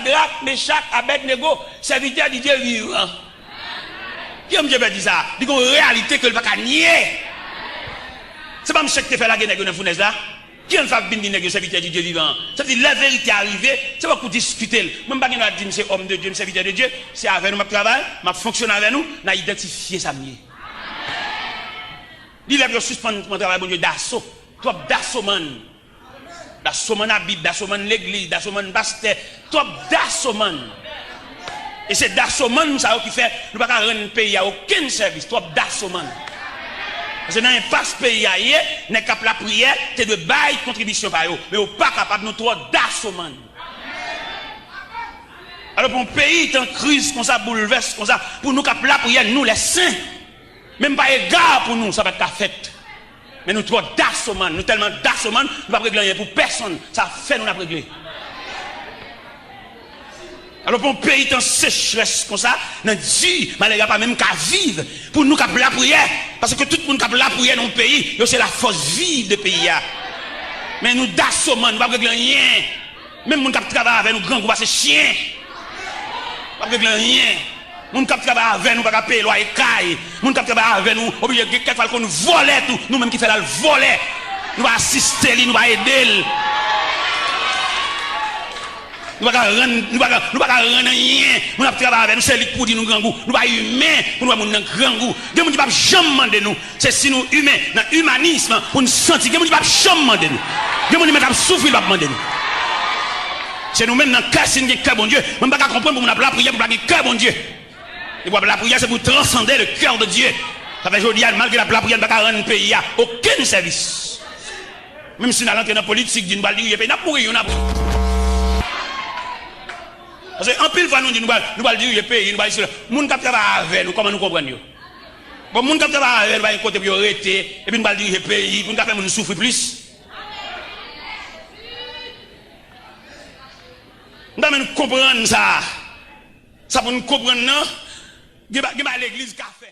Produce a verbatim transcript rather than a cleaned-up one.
Sadrak, Mechak, Abèdnego, sèvitè di Dye vivan. Ki moun Dye pèdi sa? Li gon reyalite ke l pa ka nye. Se pa misye ki te fè lage nèg yo nan founèz la? Ki moun sa ap vin di nèg yo sèvitè di Dye vivan an? Sa vle di, lè verite a rive, se pa pou diskite l. Mwen, m pa gen dwa di m se òm de Dye, m sèvitè de Dye. Se avè nou m ap travay, m ap fonksyone avè nou, n a idantifye sa m ye. Li lè pou yo sispann pran travay Bondye daso. Twòp dasomann. Dasomann a Bib, dasomann legliz, dasomann pastè. Twòp dasomann. E se dasomann sa yo ki fè nou pa ka rann peyi a okenn sèvis. Twòp dasomann. Paske nan enpas peyi a ye, nèg k ap lapriyè te dwe bay kontribisyon pa yo. Men yo pa kapab, nou twò dasomann. Alò, pou yon peyi te an kriz konsa, boulvès konsa, pou nou k ap lapriyè, nou lè sen, menm pa ega pou nou, sa pa t ka fèt. Men nou twò dasomann, nou tèlman dasomann, nou p ap regle anyen pou pèsonn. Sa fè nou n ap regle. Alò, pou yon peyi te an sechrès konsa, nan di, malere a pa menm ka viv, pou nou k ap lapriyè, paske tout moun k ap lapriyè nan yon peyi, yo se lafòs viv de peyi a. Men nou dasomann, nou p ap regle anyen. Menm moun k ap travay avè nou grangou pase chen. W ap regle anyen. Moun k ap travay avè nou pa ka peye lwaye kay. Moun k ap travay avè nou oblije gen kèk fwa l konn vòlè tou. Nou menm ki fè l al vòlè. Nou pa asiste li, nou pa ede l. Nou pa ka rann, nou pa ka, nou pa ka rann anyen. Moun ap travay avè nou, se li k pou di nou grangou. Nou pa imen pou nou wè moun nan grangou. Gen moun ki p ap janm mande nou. Se si nou imen, nan imanism, pou n santi. Gen moun ki p ap janm mande nou. Gen moun li menm k ap soufri, li p ap mande nou. Se nou menm nan kè, si n gen kè Bondye. Mwen, m pa ka konprann pou moun ap lapriyè, pou pa gen kè Bondye. E pou ap lapriyè, se pou transande le cœur de Dieu. Sa fè jodi a, malgre n ap lapriyè, n pa ka rann peyi a okenn sèvis. Menm si n al antre nan politik, di n pral dirije peyi, n ap mouri youn apre. Paske anpil fwa nou di nou pral, nou pral dirije peyi, nou pral isit. Moun k ap travay avè nou, kòman nou konprann yo? Bon, moun k ap travay avè nou pa gen kote pou yo rete, epi nou pral dirije peyi, pou nou ka fè moun soufri plis. M ta renmen nou konprann sa. Sa pou nou konprann nan, gen ba, gen ba legliz ka fè.